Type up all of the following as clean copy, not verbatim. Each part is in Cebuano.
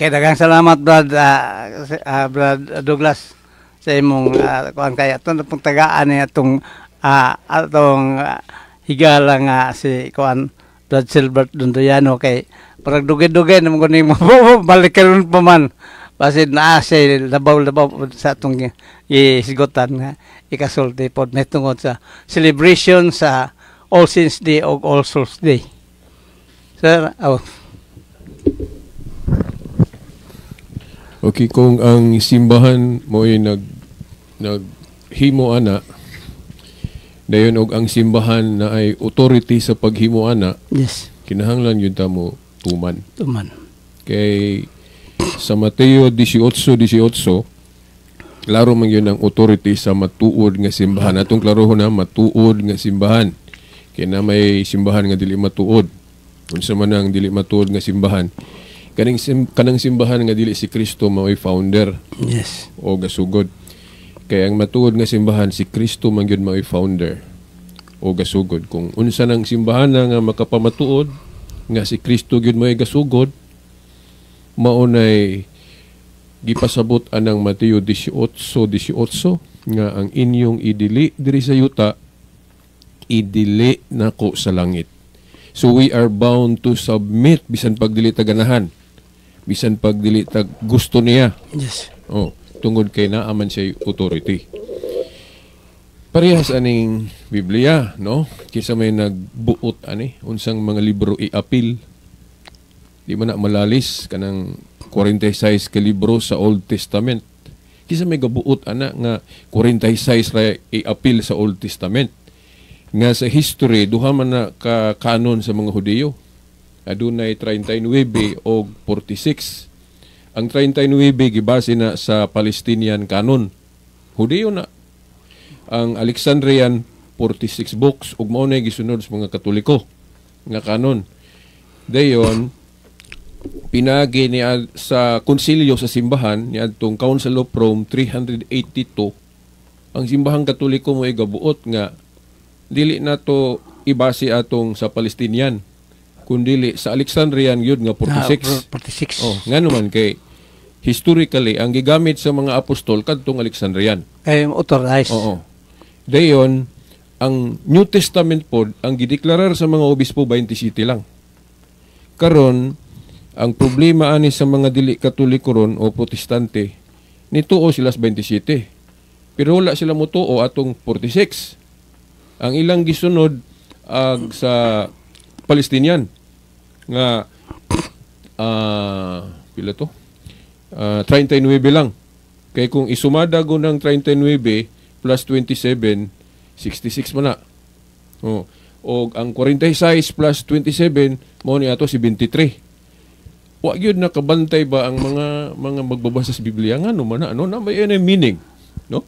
Okay, daghang salamat, Brad, Brad Douglas, sa imong kuan kay ato na pong tagaan ni atong higala nga si kuan, Brad Silbert Dondoyano, kay parang dugay-dugay naman ko nimo balik karon pa man, basin naa siya labaw-labaw sa atong isgutan nga ikasulti pod may tungod sa celebration sa All Saints Day o All Souls Day. Sir, oh. Okay, kung ang simbahan mo ay naghimo ana, dayon og ang simbahan na ay authority sa paghimo ana, kinahanglan yun ta mo tuman. Tuman. Kay sa Mateo 18:18, klaro man yun ang authority sa matuod nga simbahan. Atong klarohon na matuod nga simbahan. Kay na may simbahan nga dili matuod. Unsa man ang dili matuod nga simbahan? Kanang simbahan nga dili si Kristo mao'y founder. O gasugod. Kay ang matuod nga simbahan, si Kristo man gyud mao'y founder o gasugod. Kung unsa nang simbahan na nga makapamatuod nga si Kristo gyud mao'y gasugod, mao nay gipasabot anang Mateo 18:18 nga ang inyong idili diri sa yuta, idili nako sa langit. So we are bound to submit bisan pag dili ta ganahan, bisan pag dili ta gusto niya. Oh, tungod kay naa man siya authority. Parehas aning Biblia, no? Kisa may nagbuot ani unsang mga libro iapil. Di man na malalis kanang 46 ka libro sa Old Testament. Kisa may gabuot ana nga 46 ra iapil sa Old Testament. Nga sa history duha man na ka kanon sa mga Hudiyo. Adunay 39 og 46. Ang 39 gibase na sa Palestinian canon. Hudiyo na. Ang Alexandrian 46 books ug mao na gisunod sa mga Katoliko nga kanon. Dayon pinagi niya sa konsilyo sa simbahan niadtong Council of Rome 382, ang simbahang Katoliko mo igabuot nga dili na to ibase atong sa Palestinian kundili sa Alexandrian gyud nga 46. 46. Oh, ngano man kay historically ang gigamit sa mga apostol kadtong Alexandrian. Kay authorized. Oo. Dayon ang New Testament pod ang gideklarar sa mga obispo 27 lang. Karon ang problema ani sa mga dili Katoliko ron o Protestante, nituo sila sa 27. Pero wala sila motuo atong 46. Ang ilang gisunod ag sa Palestinian nga pila to? 39 lang. Kay kung isumada go ng 39 plus 27, 66 man na. Oh. Og ang 46 plus 27 mao ni ato 73. Wa gyud nakabantay ba ang mga magbabasa sa Biblia nga no man na ano na may meaning, no?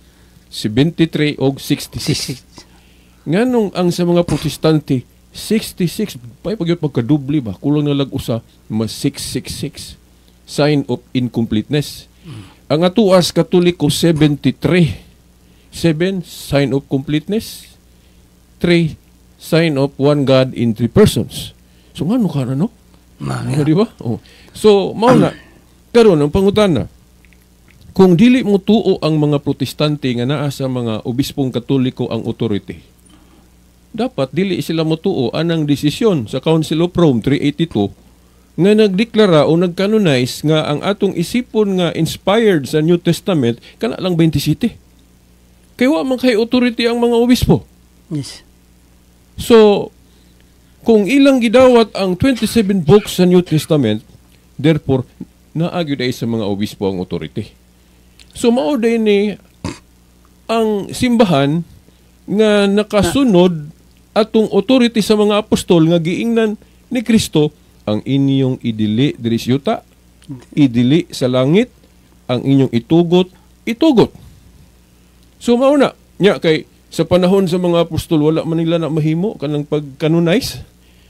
73 og 66. Nganong ang sa mga Protestante 66 pay pag pagkadoble ba, kulang na lag usa, mas 666, sign of incompleteness. Ang atuas Katoliko 73, 7 sign of completeness, 3 sign of one God in three persons. So ngano ka na, no? Mao, di ba? Oh. So mao na karon ang pangutana, kung dili mo tuo ang mga Protestante nga naa sa mga obispong Katoliko ang authority, dapat dili sila motuo anang desisyon sa Council of Rome 382 nga nagdeklara o nagcanonize nga ang atong isipon nga inspired sa New Testament kana lang 27. Kay wa man kay authority ang mga obispo. So kung ilang gidawat ang 27 books sa New Testament, therefore naa gyud ay sa mga obispo ang authority. So mao day ni ang simbahan nga nakasunod atong authority sa mga apostol nga giingnan ni Kristo, ang inyong idili diri sa yuta, idili sa langit, ang inyong itugot, itugot. So mao na nya kay sa panahon sa mga apostol wala man nila na mahimo kanang pagkanonize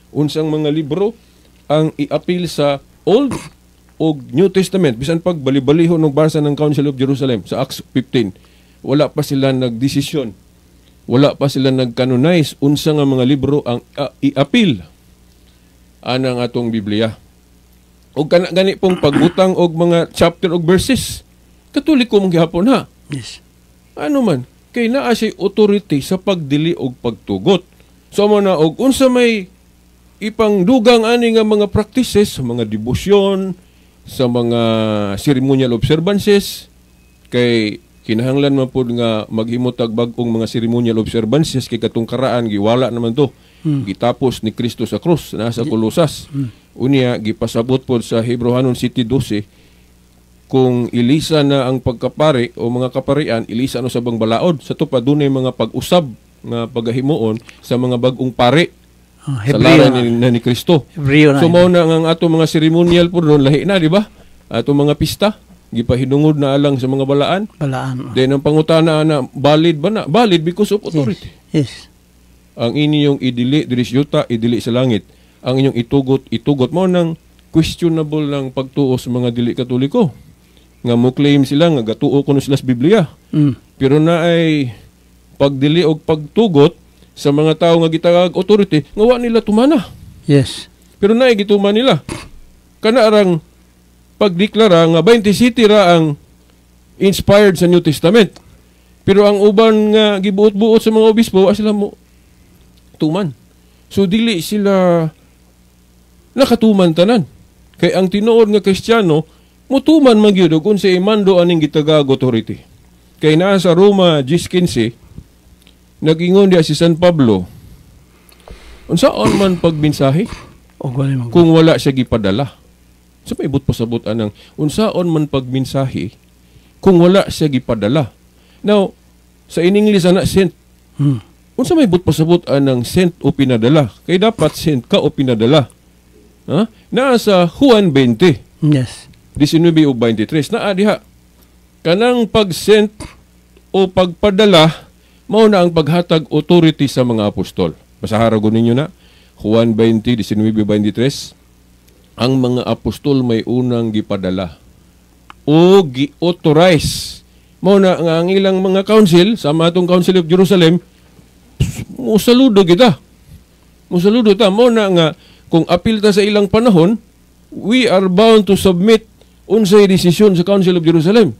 unsang mga libro ang iapil sa Old o New Testament. Bisan pag bali-balihon og basa ng Council of Jerusalem sa Acts 15, wala pa sila nagdesisyon, wala pa sila nagkanonize unsa nga mga libro ang iapil anang atong Biblia. Og kana gani pong pagbutang og mga chapter og verses. Katoliko man gihapon ha. Ano man, kay naa siya authority sa pagdili og pagtugot. So mo na og unsa may ipangdugang ani nga mga practices sa mga debosyon, sa mga ceremonial observances, kay kinahanglan man pud nga maghimo tag bag-ong mga ceremonial observances kay katong karaan giwala naman to. Gitapos ni Kristo sa krus nasa Kolosas. Unya gipasabot pod sa Hebreohanon 7:12 kung ilisa na ang pagkapari o mga kaparian, ilisa no sa bang balaod. Sa to pa dunay mga pag-usab nga pagahimuon sa mga bag-ong pari Oh, sa Hebreo lara na. ni Kristo. Hebreo na. So mao na nga ang ato mga ceremonial po ron lahi na, di ba? Ato mga pista gipahinungod na alang sa mga balaan. Balaan. Then ang pangutana na, valid ba na? Valid because of authority. Ang inyong idili diri sa yuta, idili sa langit. Ang inyong itugot, itugot. Mao nang questionable ng pagtuo sa mga dili Katoliko. Nga mo claim sila nga gatuo kuno sila sa Biblia. Pero na ay pagdili og pagtugot sa mga tao nga gitagag authority nga wa nila tumana. Pero naay gituman nila. Kana arang pagdeklara nga 27 ra ang inspired sa New Testament. Pero ang uban nga gibuot-buot sa mga obispo, wa sila mo tuman. So dili sila nakatuman tanan. Kay ang tinuod nga Kristiyano mutuman man gyud og unsay mando aning gitagag authority. Kay naa sa Roma 10:15, nagingon diya si San Pablo, unsaon man pagmensahe Og wala man. Kung wala siya gipadala? Sa may but pasabot anang unsaon man pagmensahe kung wala siya gipadala? Now, sa in English ana, sent. Unsa may but pasabot anang sent o pinadala? Kay dapat sent ka o pinadala. Ha? Naa sa Juan 20, 19 ug 23, naa diha. Kanang pag-sent o pagpadala mao na ang paghatag authority sa mga apostol. Basahara ko ninyo na. Juan 20, 19, 23. Ang mga apostol may unang gipadala o gi-authorize. Mao na nga ang ilang mga council, sa atong Council of Jerusalem, musaludo kita. Musaludo ta. Mao na nga kung apil ta sa ilang panahon, we are bound to submit unsay desisyon sa Council of Jerusalem.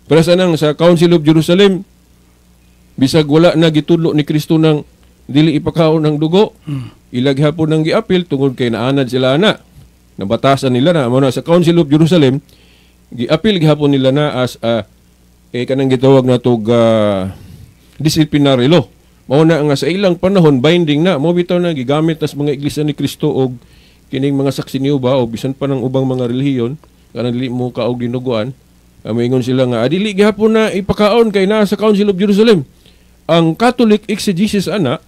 Pero sa nang sa Council of Jerusalem, bisag wala na gitudlo ni Kristo ng dili ipakaon ng dugo, ilaghapon ng giapil tungod kay naanad sila ana. Nabatasan nila na mo na sa Council of Jerusalem, giapil gihapon nila na as a kanang gitawag na tog disciplinary law. Mao na nga sa ilang panahon binding na mo bitaw na gigamit tas mga iglesia ni Kristo og kining mga saksi ni Jehova o bisan pa ng ubang mga relihiyon kanang dili mo kaog dinuguan. Moingon sila nga dili gihapon na ipakaon kay naa sa Council of Jerusalem. Ang Catholic exegesis ana,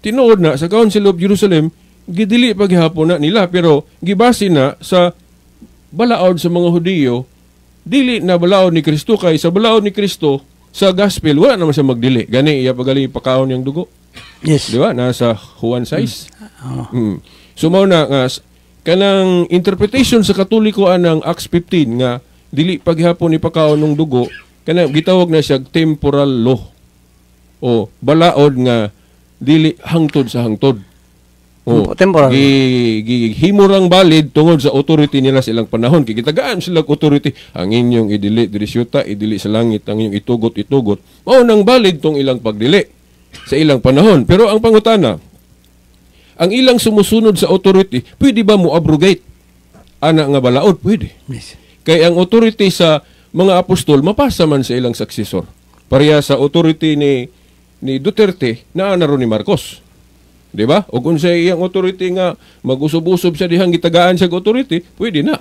tinuod na sa Council of Jerusalem gidili pa gihapon na nila, pero gibase na sa balaod sa mga Hudiyo, dili na balaod ni Kristo, kay sa balaod ni Kristo sa gospel wala naman siya magdili gani iya pagaling ipakaon yung dugo. Di ba? Nasa Juan 6. Oh. So mao na nga kanang interpretation sa Katoliko anang Acts 15 nga dili paghapon ipakaon ng dugo, kanang gitawag na siya temporal law o balaod nga dili hangtod sa hangtod. O, Temporal. Gi himurang valid tungod sa authority nila sa ilang panahon. Kay gitagaan sila og authority. Ang inyong idili diri sa yuta, idili sa langit, ang inyong itugot, itugot. Mao nang valid tong ilang pagdili sa ilang panahon. Pero ang pangutana, ang ilang sumusunod sa authority, pwede ba mo abrogate ana nga balaod? Pwede. Kay ang authority sa mga apostol mapasa man sa ilang successor. Pareha sa authority ni Duterte naa na ron ni Marcos. Di ba? O kung sa iyang authority nga mag-usob-usob siya dihang gitagaan siya authority, pwede na.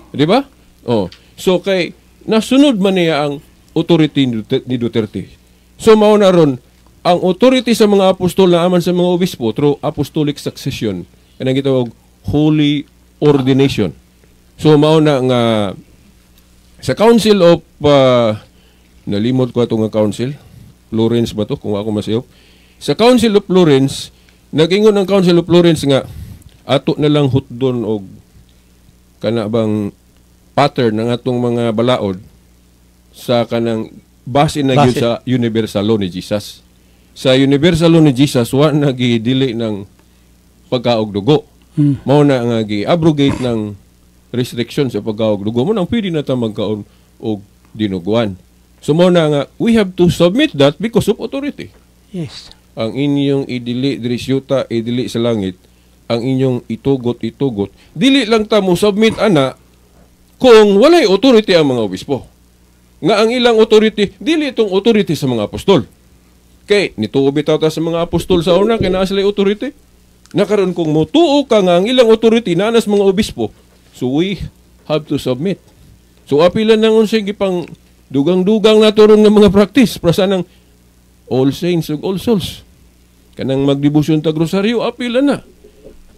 Di ba? Oh. So kay nasunod man niya ang authority ni Duterte. So mao na ron ang authority sa mga apostol na aman sa mga obispo through apostolic succession. Kanang gitawag holy ordination. So mao na nga sa Council of nalimot ko ato nga council, Florence ba to kung ako masayop? Sa Council of Florence, nagingon ang Council of Florence nga ato na lang hutdon og kana bang pattern ng atong mga balaod sa kanang base na gyud Base. sa universal law ni Jesus. Sa universal law ni Jesus, wa na gidili ng pagkaog dugo. Mao na nga gi-abrogate ng restriction sa pagkaon og dugo mo nang pwede na ta magkaon og dinuguan. So mo na nga we have to submit that because of authority. Ang inyong idili diri sa yuta, idili sa langit. Ang inyong itugot, itugot. Dili lang ta mo submit ana kung walay authority ang mga obispo. Nga ang ilang authority, dili itong authority sa mga apostol. Kay nituo bitaw ta sa mga apostol sa una kay naa sila authority. Nakaron kung motuo ka nga ang ilang authority naa nas mga obispo, so we have to submit. So apilan nang unsay gipang dugang-dugang nato ron nga mga practice para ng All Saints ug All Souls. Kanang magdebosyon tag rosaryo, apilan na.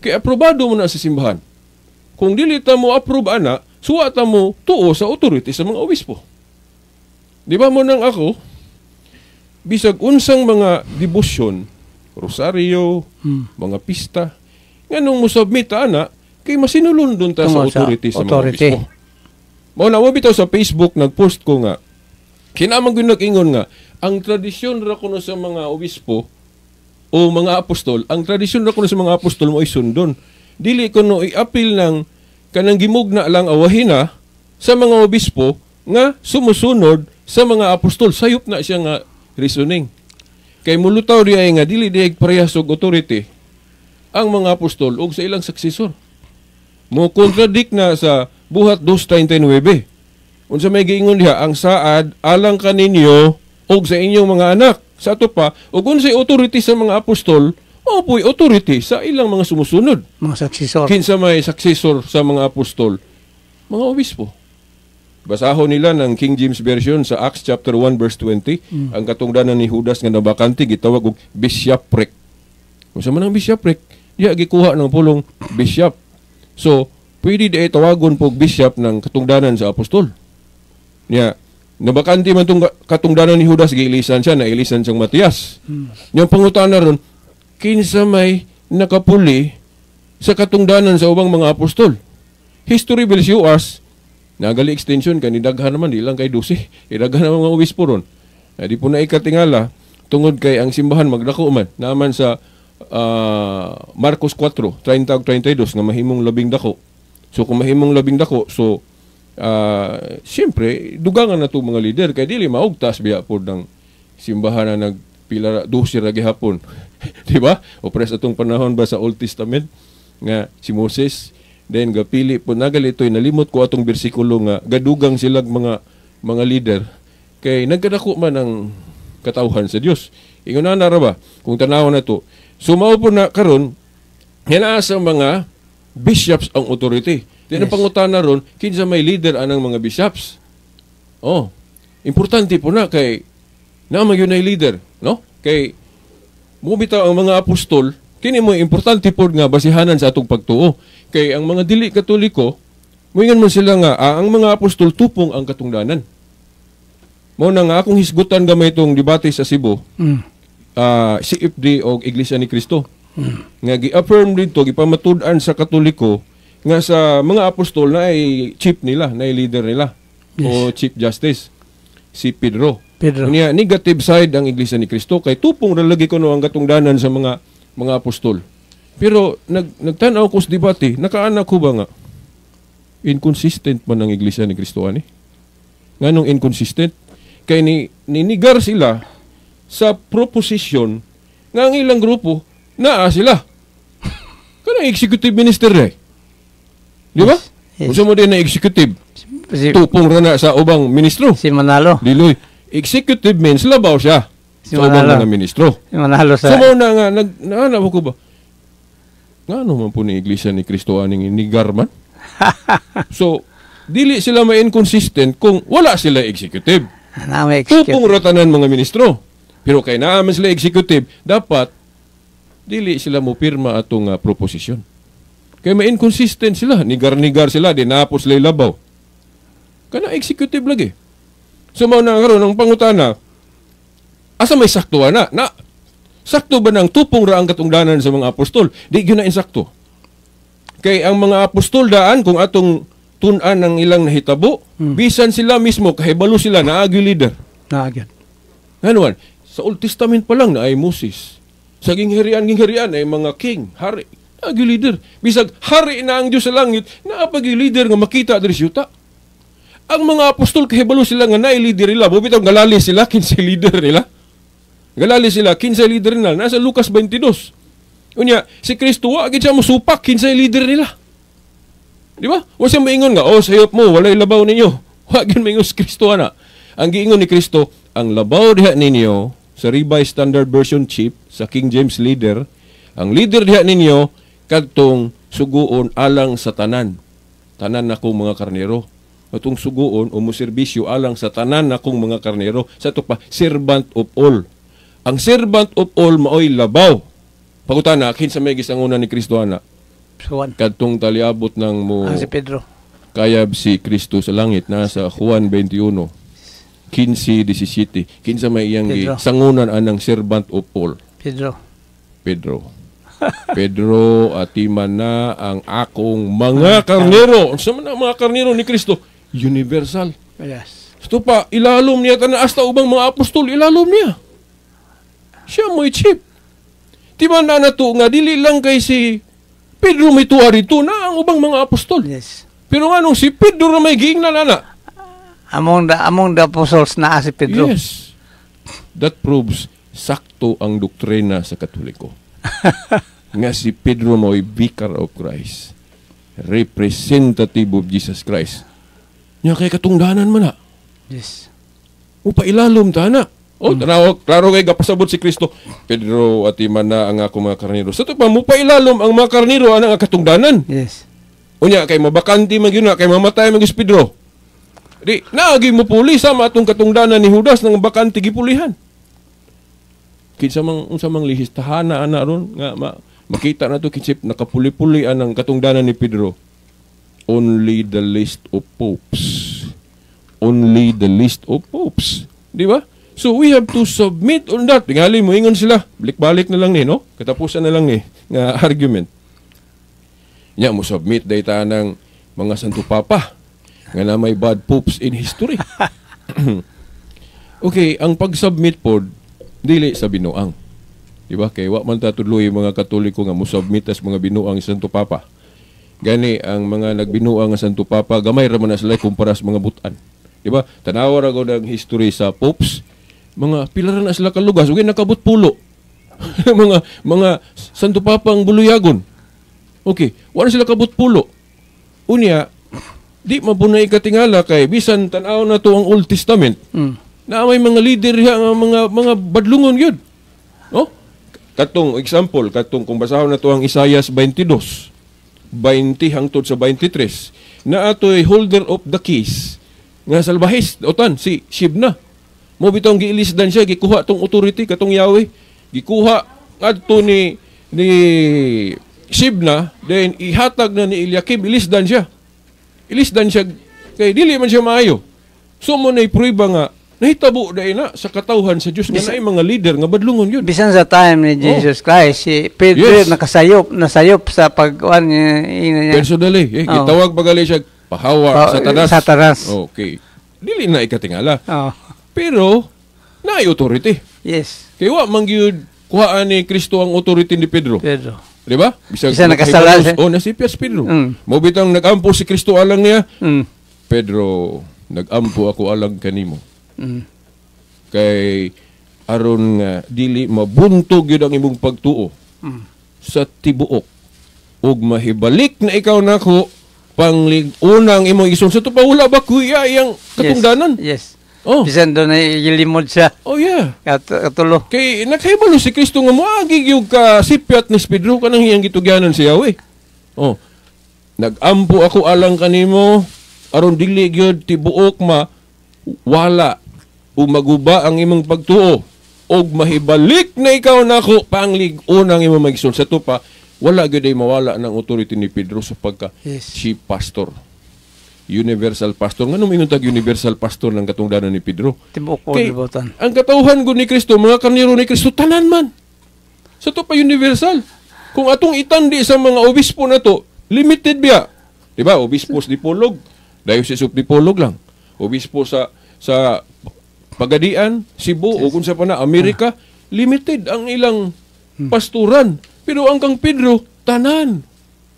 Kay aprobado mo na sa simbahan. Kung dili ta mo approve ana, suwa ta mo tuo sa authority sa mga obispo. Di ba mo nang ako, bisag unsang mga debosyon, rosaryo, mga pista, nganong mo submit ta ana, kay masinulondon ta sa Tungod sa authority sa mga authority. obispo. Mao na mo bitaw sa Facebook nagpost ko nga kinamang gyud nag-ingon nga ang tradisyon ra kuno sa mga obispo o mga apostol, ang tradisyon ra kuno sa mga apostol mo ay sundon. Dili kuno i-appeal ng kanang gimugna lang awahin na sa mga obispo nga sumusunod sa mga apostol. Sayop na siya nga reasoning. Kay mulutaw di ay nga dili di parehas og authority ang mga apostol og sa ilang successor. Mo contradict na sa Buhat 2:39. Unsa may giingon diha, ang saad alang kaninyo og sa inyong mga anak. Sa ato pa, ug unsay authority sa mga apostol, mao po'y authority sa ilang mga sumusunod. Mga successor. Kinsa may successor sa mga apostol? Mga obispo. Basahon nila ng King James Version sa Acts chapter 1 verse 20, ang katungdanan ni Judas nga nabakante gitawag og bishopric. Unsa man ang bishopric? Diha gikuha ng pulong bishop. So, pwede di ay tawagon pog bishop ng katungdanan sa apostol. Niya, nabakante man tong katungdanan ni Judas, giilisan siya, nailisan siyang Matias. Nya pangutana ron, kinsa may nakapuli sa katungdanan sa ubang mga apostol? History will show us, nagali extension kay nidaghan naman, di lang kay 12. Idaghan naman mga obispo ron. Na di po na ikatingala, tungod kay ang simbahan magdako man, naman sa Marcos 4, 30 ug 32 nga mahimong 10 dako. So kung mahimong 10 dako, so siyempre dugangan na to mga leader kay dili maugtas biya pod ng simbahan na nagpila 12 ra gihapon. Di ba? O pres atong panahon ba sa Old Testament nga si Moses then gapili po nagali ito'y nalimot ko atong bersikulo nga gadugang silag mga leader kay nagkadako man ang katawhan sa Dios. Ingon na ra ba kung tanaw na to. So mao po na karon nga sa mga bishops ang authority. Di yes. Pangutana ron kinsa may leader anang mga bishops. Oh, importante po na kay na man yun ay leader, no? Kay mo bitaw ang mga apostol, kini mo importante pod nga basihanan sa atong pagtuo. Kay ang mga dili Katoliko, moingon man sila nga ang mga apostol tupong ang katungdanan. Mao na nga akong hisgutan gamay itong debate sa Cebu, CFD o Iglesia ni Cristo. Nga gi-affirm dito, gipamatud-an sa Katoliko nga sa mga apostol na ay chief nila, na ay leader nila o chief justice si Pedro. Pedro. Niya negative side ang Iglesia ni Cristo kay tupong ra lagi kuno ang katungdanan sa mga apostol. Pero nagtan-aw ko sa debate, nakaana ko ba nga inconsistent man ang Iglesia ni Cristo ani? Nganong inconsistent? Kay ni ninigar sila sa proposition nga ang ilang grupo naa sila. Kanang executive minister eh. Di ba? Yes. Unsa mo din na executive? Si, Tupong ra na sa ubang ministro. Si Manalo. Diloy. Executive means labaw siya Si sa ubang Manalo. mga ministro. Si Manalo sa So mao na nga naanap ko ba? Ngano man po ni Iglesia ni Cristo aning inigar man? So dili sila ma-inconsistent kung wala sila executive. Na may executive. Tupong ratanan mga ministro. Pero kay naa man sila executive, dapat dili sila mo pirma atong proposisyon. Kay ma-inconsistent sila, nigar-nigar sila, di napos sila labaw. Kana executive lagi. So mao na karon ang pangutana, asa may sakto na? Na sakto ba nang tupong ra ang katungdanan sa mga apostol? Di gyud na insakto. Kay ang mga apostol daan kung atong tun-an ang ilang nahitabo, bisan sila mismo kahibalo sila na agi leader. Naagyan. Ano? Sa Old Testament pa lang na ay Moses. Sa gingharian ay mga king, hari. Naa gyud leader. Bisag hari na ang Dios sa langit, naa pa gyud leader nga makita diri sa yuta. Ang mga apostol, kahibalo sila nga naay leader nila. Mao bitaw galali sila kinsay leader nila. Galali sila kinsay leader nila. Nasa Lucas 22. Unya, si Kristo wa gid siya mosupak kinsay leader nila. Di ba? Wa siya moingon nga, "Oh, sayop mo, walay labaw ninyo." Wa gyud moingon si Kristo ana. Ang giingon ni Kristo, ang labaw diha ninyo sa Revised Standard Version Chief, sa King James leader, ang leader diha ninyo kadtong suguon alang sa tanan. Tanan nakong mga karnero. Atong suguon o moserbisyo alang sa tanan nakong mga karnero. Sa ato pa, servant of all. Ang servant of all maoy labaw. Pangutana, kinsa may gisangunan ni Kristo ana? Juan. Kadtong taliabot ng mo Ang si Pedro. Kayab si Kristo sa langit, nasa Juan 21 15 17. Kinsa may iyang Pedro. Sangunan anang servant of all? Pedro. Pedro. "Pedro, atiman na ang akong mga karnero." Unsa man ang mga karnero ni Kristo? Universal. Ito pa, ilalom niya tanan, hasta ubang mga apostol, ilalom niya. Siya mo'y chief. Di ba na nato nga dili lang kay si Pedro may tuwa rito na ang ubang mga apostol. Pero nga nung si Pedro na may giingnan ana. Among the apostles na si Pedro. Yes. That proves sakto ang doktrina sa Katoliko nga si Pedro mo'y vicar of Christ. Representative of Jesus Christ. Nya kay katungdanan man na. Upailalom ta na. Oh, tanaw, klaro kay gapasabot si Kristo. "Pedro, atiman na ang akong mga karnero." Sa pa mo pailalom ang mga karnero ana nga katungdanan. Unya kay mabakante man gyud na, kay mamatay man gyud si Pedro. Di naagi mo puli sama atong katungdanan ni Judas nang bakante gipulihan. Kinsa mang unsa mang lihistahan na ana ron nga makita na to kinsip nakapuli-puli anang katungdanan ni Pedro. Only the list of popes. Only the list of popes. Di ba? So we have to submit on that. Tingali mo ingon sila. Balik-balik na lang ni, no? Katapusan na lang ni nga argument. Nya mo submit day ta ng mga Santo Papa nga na may bad popes in history. Okay, ang pag-submit pod dili sa binuang. Di ba? Kay wa man ta tudloy mga Katoliko nga mo submit as mga binuang sa Santo Papa. Gani ang mga nagbinuang nga Santo Papa, gamay ra man na sila kumpara sa mga butan. Di ba? Tanawa ra gud ang history sa popes. Mga pila ra na sila kalugas, ug nakabot pulo mga Santo Papa ang buluyagon. Okay, wala sila kabot pulo. Unya, di mabunay katingala kay bisan tan-aw na to ang Old Testament. Na may mga leader diha nga mga badlungon gyud. No? Katong example, katong kung basahon na to ang Isaiah 22, 20 hangtod sa 23, na atoy holder of the keys nga salbahis utan si Shibna. Mo bitong giilisdan siya, gikuha tong authority katong Yahweh. Gikuha ngadto ni Shibna, then ihatag na ni Eliakim, ilisdan siya. Ilisdan siya kay dili man siya maayo. So mo na prueba nga nahitabo dai na sa katawhan sa Dios nga naay mga leader nga badlungon yun. Bisan sa time ni Jesus Christ, si Pedro nakasayop, nasayop sa pagkuan niya, ina niya. Personally, eh, gitawag pa gali siya pahawa Satanas. Satanas. Okay. Dili na ikatingala. Pero naay authority. Kay wa man gyud kuhaan ni Kristo ang authority ni Pedro. Pedro. Di ba? Bisag Bisan nakasala siya. Oh, nasipyat si Pedro. Mo bitang nag-ampo si Kristo alang niya. "Pedro, nag-ampo ako alang kanimo." Kay aron nga dili mabuntog gyud ang imong pagtuo sa tibuok ug mahibalik na ikaw nako panglig-unang imong ison. Sa to pa, wala ba kuya iyang katungdanan? Yes. Oh. Bisan doon na ilimod siya. Oh yeah. Katulo. Kay nakahibalo si Kristo nga moagi gyud ka sipyat ni Pedro kanang iyang gitugyanan si Yahweh. Oh. "Nag-ampo ako alang kanimo aron dili gyud tibuok ma wala o maguba ang imong pagtuo og mahibalik na ikaw nako panglig-unang imong maigsoon." Sa to pa, wala gyud ay mawala ng authority ni Pedro sa pagka chief pastor. Universal pastor. Ngano mingon tag universal pastor ng katungdanan ni Pedro? Tibuok po Kay, libutan. ang katawhan gud ni Kristo, mga karnero ni Kristo, tanan man. Sa to pa universal. Kung atong itandi sa mga obispo na to, limited biya. Di ba? Obispo sa Dipolog, Diocese of Dipolog lang. Obispo sa Pagadian, Cebu, o kung sa pa na, Amerika, limited ang ilang pasturan. Pero ang kang Pedro, Tanan.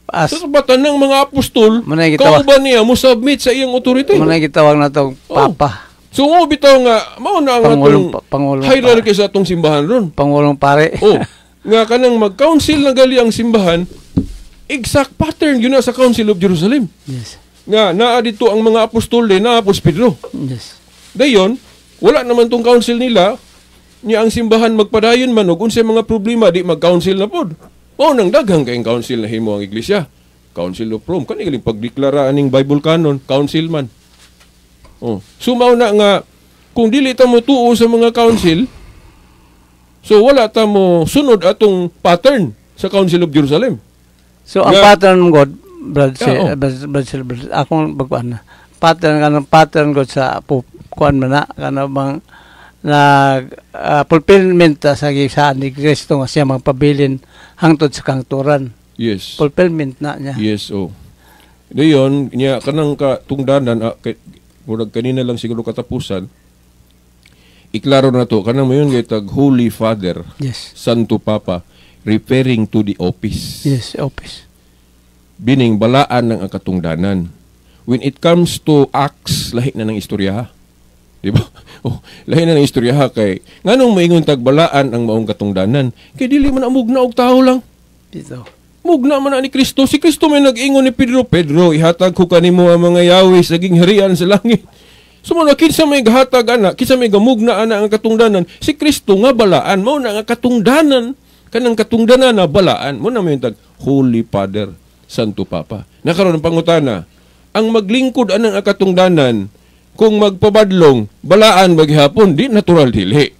As Sa tanang mga apostol, Mao na gitawag. kauban niya mo submit sa iyang authority. Mao na gitawag natong papa. So mo bitaw nga mao na ang Pangulong atong pangulong hierarchy sa atong simbahan ron. Pangulong pare. Oh, nga kanang mag-council na gali ang simbahan, exact pattern yun na sa Council of Jerusalem. Nga naa dito ang mga apostol din, naa po si Pedro. Dayon, wala naman tong council nila, niya ang simbahan magpadayon man og unsay mga problema di mag-council na pod. Mao nang daghang kayong council na himo ang iglesia. Council of Rome kani galing pagdeklara aning Bible canon, council man. Oh, so mao na nga kung dili ta mo tuo sa mga council, so wala ta mo sunod atong pattern sa Council of Jerusalem. So ang pattern God, Brad, si, Brad Silver, akong bagkuan na. Pattern kanang pattern God sa kuan man na kana bang nag fulfillment ta sa gisaan ni Kristo nga siya magpabilin hangtod sa kangturan. Fulfillment na niya. Yes, oh. Dayon, niya kanang katungdanan kay, murag kanina lang siguro katapusan. Iklaro na to kanang mayon kay tag Holy Father, Santo Papa, referring to the office. Yes, office. Bining balaan ng ang katungdanan. When it comes to acts, lahi na ng istorya, ha. Di ba? Oh, lahi na ng istorya ha, kay nganong maingon tag balaan ang maong katungdanan? Kay dili man amugna og tao lang. Dito. Mugna man na ni Kristo. Si Kristo may nag-ingon ni Pedro, "Pedro, ihatag ko kanimo ang mga yawi sa gingharian sa langit." So mo na kinsa may gahatag ana, kinsa may gamugna ana ang katungdanan, si Kristo nga balaan, mao na nga katungdanan, kanang katungdanan na balaan, mo na may tag Holy Father, Santo Papa. Nakaroon ang pangutana, ang maglingkod anang ang katungdanan, kung magpabadlong, balaan maghapon, di natural dili.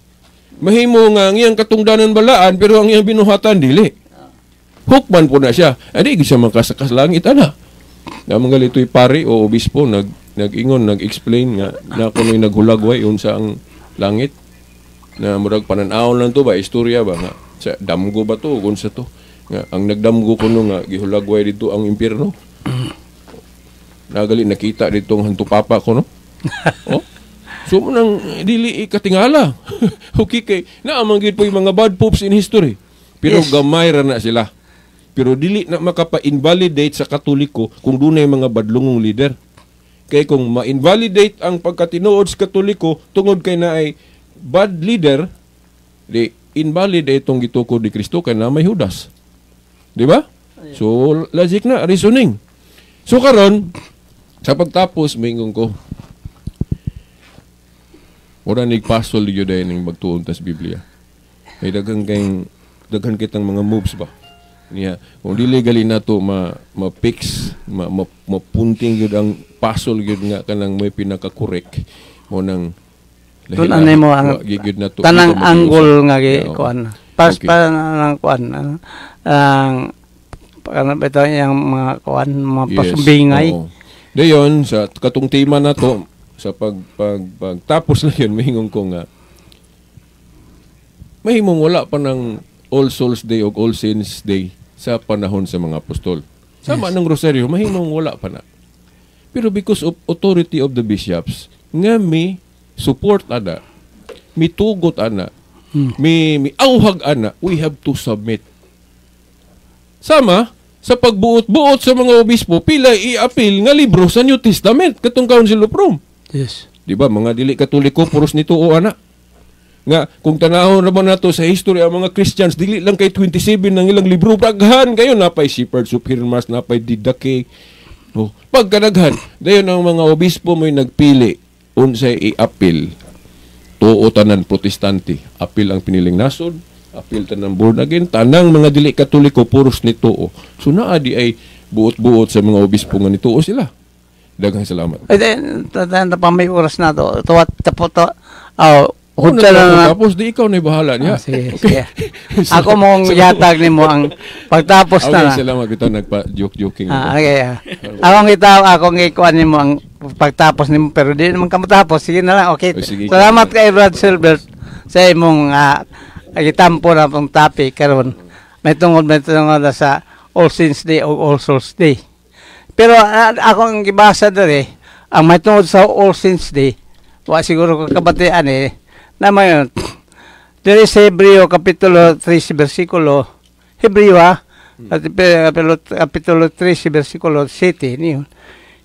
Mahimo nga ang iyang katungdanan balaan, pero ang iyang binuhatan dili. Hukman po na siya. Adi, siya makasakas langit, ana. Na mga galito'y pari o obispo, nag-ingon, nag-explain nga, na kuno'y naghulagway unsa ang langit. Na murag pananaw lang to ba, istorya ba nga. Sa damgo ba to, kung sa to. Nga, ang nagdamgo kuno nga, gihulagway dito ang impyerno. Nagali nakita dito ang hantu papa ko, no? Oh? So mo nang dili ikatingala. Okay kay naamang gid po yung mga bad popes in history. Pero gamay ra na sila. Pero dili na makapa-invalidate sa Katoliko kung dunay mga badlungong leader. Kay kung ma-invalidate ang pagkatinuod sa Katoliko tungod kay naay bad leader, di invalid itong gitukod ni Kristo kay na may Judas. Di ba? So logic na reasoning. So karon sa pagtapos moingon ko, mura nig pasol gyud ay ning magtuon tas Biblia. Kay daghan kay daghan kitang mga moves ba. Niya, kung dili gali nato ma ma-fix, ma, ma, mapunting gyud ang puzzle gyud nga kanang may pinaka-correct mo nang Tun ano mo ang gyud nato tanang dito angle nga gi kuan. Pas pa ng kuan ang ano ba ito yung mga kuan mga pasumbingay. Oo. Dayon sa katong tema na to sa pag pag pagtapos na yun mahingong ko nga mahimong wala pa ng All Souls Day o All Saints Day sa panahon sa mga apostol. Sama ng rosaryo, mahimong wala pa na. Pero because of authority of the bishops, nga mi support ana, mi tugot ana, mi auhag ana, we have to submit. Sama sa pagbuot-buot sa mga obispo, pila i-appeal nga libro sa New Testament katong Council of Rome. Di ba mga dili Katoliko puros nito o ana. Nga kung tanahon naman nato sa history ang mga Christians dili lang kay 27 ng ilang libro, daghan kayo, napay Shepherds of Hermas, napay Didache. Oh, pagkadaghan dayon ang mga obispo mo'y nagpili unsay i-appeal. Tuo tanan Protestante, apil ang piniling nasod, apil tanan born again, tanang mga dili Katoliko puros ni tuo. So naa di ay buot-buot sa mga obispo nga nituo sila. Daghang salamat. Ay, di, pa may oras na to. Tuwat tapo to. Oh, hudsa na na. Tapos di ikaw na bahala niya. Ah, sige, sige. Ako mong yatag nimo ang pagtapos na Okay, na. salamat kita nagpa-joke-joking. Ah, okay. Akong itaw, akong ikuan nimo ang pagtapos nimo pero di naman ka matapos. Sige na lang. Okay. Oh, sige. Salamat kay Brad Silver sa imong gitampo na pong topic karon. May tungod na sa All Saints Day o All Souls Day. Pero ako ang gibasa diri, ang may tungod sa All Saints Day, wa siguro ko kabatian eh, na may diri sa Hebreo kapitulo 3 versikulo Hebreo ha, Kapitulo 3, versikulo 7 niyo.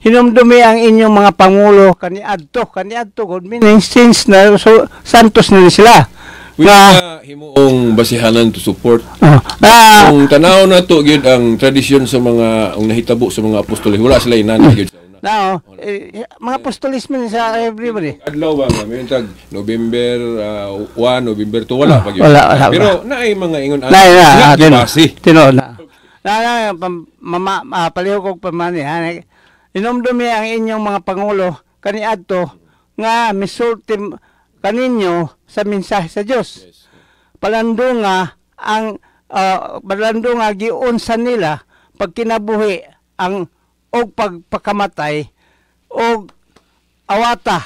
"Hinumdumi ang inyong mga pangulo kaniadto," kaniadto god meaning since na so, santos na ni sila. Pwede Nga, na himuong basihanan to support. Oh, Kung tanaw na to gyud ang tradisyon sa mga ang nahitabo sa mga apostol, wala sila inana gyud sa una. Now, eh, mga apostolis man sa everybody. Adlaw ba nga may tag November 1, November 2, wala pa gyud. Wala, wala pa. Pero naay mga ingon Na, na, nga gibase. Tinuod na. Na, na, mama, palihog og pamani, ha. "Hinumdumi ang inyong mga pangulo kaniadto nga misulti kaninyo sa mensahe sa Dios. Palandunga ang palandunga giunsa nila pagkinabuhi ang og pagpakamatay og awata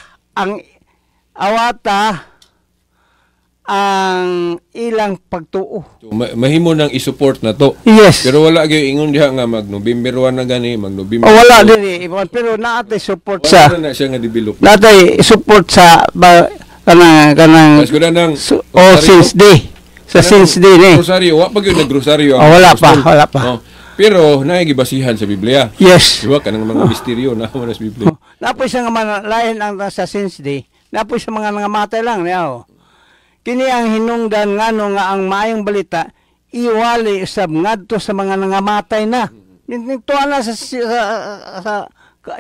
ang ilang pagtuo." So, mahimo nang i-support na to. Yes. Pero wala gyud ingon diha nga mag November 1 na gani, mag November O wala 2. dili, pero naatay support Wala sa na na siya nga develop. Naatay support sa ba, kanang kanang Mas kuda nang All Saints Day. Sa Saints Day ni. Rosaryo, wa pa gyud nagrosaryo ang Oh, wala pa, apostol. wala pa. Oh. Pero naay gibasihan sa Biblia. Yes. Di ba kanang mga misteryo na man sa Biblia. Oh, napoy sa nga mga lain ang sa Saints Day. Napoy sa mga nangamatay lang niya. Oh. Kini ang hinungdan ngano nga ang maayong balita iwali usab ngadto sa mga nangamatay na. Nituan na sa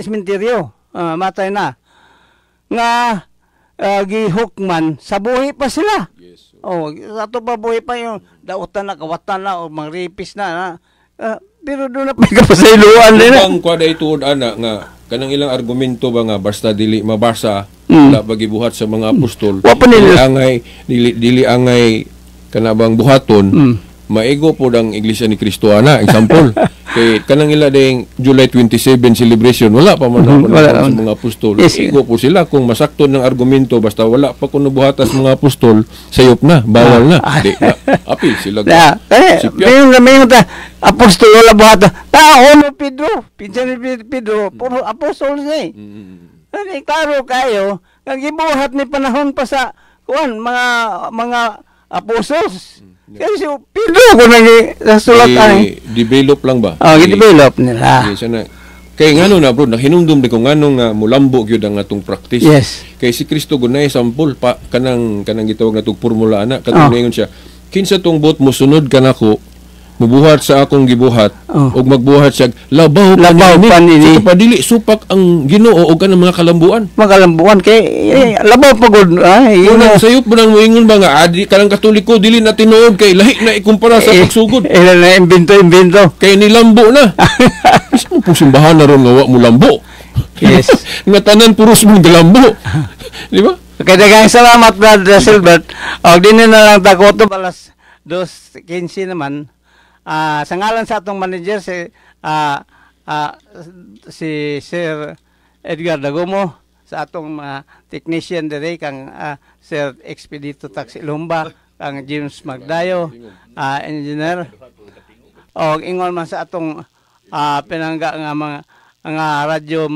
sementeryo, matay na. Nga gihukman sa buhi pa sila. Oh, ato pa buhi pa yung dautan na, kawatan na, o mga rapist na. Na. Pero doon na pa kapasayloan din na. Ang kuha tuod ana nga kanang ilang argumento ba nga basta dili mabasa, wala ba gibuhat sa mga apostol, Wa pa nila. dili angay dili angay kana bang buhaton, maigo pod ang Iglesia ni Cristo ana, example, kay kanang ila ding July 27 celebration, wala pa man ako Wala sa man. mga apostol. Igo po sila kung masakto ng argumento, basta wala pa kuno buhatas mga apostol, sayop na, bawal na, di na apil sila. Na, eh, Sipya. may ta apostol wala buhat. Ta uno Pedro, pinsan ni Pedro, puro apostol siya eh. Ano, klaro kayo, ang gibuhat ni panahon pa sa kuan mga mga apostles. Kasi si Pedro ko nang nasulat ani. Eh, develop lang ba? Oh, gi-develop nila. Yes, ana. Kay ngano na bro, nahinumdum di ko ngano nga mulambo gyud ang atong practice. Kay si Kristo gunay sampol pa kanang kanang gitawag natong formula ana, katong ningon siya, "Kinsa tong buot mosunod kanako, mubuhat sa akong gibuhat ug magbuhat siya labaw pa Labaw niini." pa niini. So, padili supak ang Ginoo og kanang mga kalambuan. Magalambuan kay eh, labaw pa gud ay. Unang sayop mo nang moingon ba nga adi kanang Katoliko dili na tinuod kay lahi na ikumpara sa pagsugod. Eh, na imbento imbento. Kay nilambo na. Mismo po simbahan na ron nga wa mo lambo. Nga tanan puros mong galambo. Di ba? Okay, daghang salamat, Brad Silbert. Og dinhi na lang ta kutob alas 2:15 naman. Sa ngalan sa atong manager si Sir Edgar Dagomo, sa atong mga technician dire kang Sir Expedito Taxi Lumba, kang James Magdayo, engineer. Og ingon man sa atong pinangga nga mga nga radyo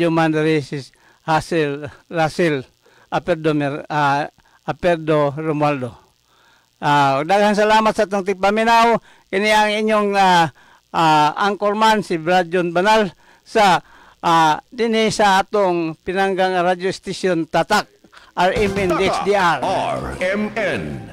man diri si Hasil Russell Aperdo Aperdo Romualdo. Daghang salamat sa atong tigpaminaw. Kini ang inyong anchorman si Brad John Banal sa dinhi sa atong pinanggang radio station Tatak RMN DXDR. RMN.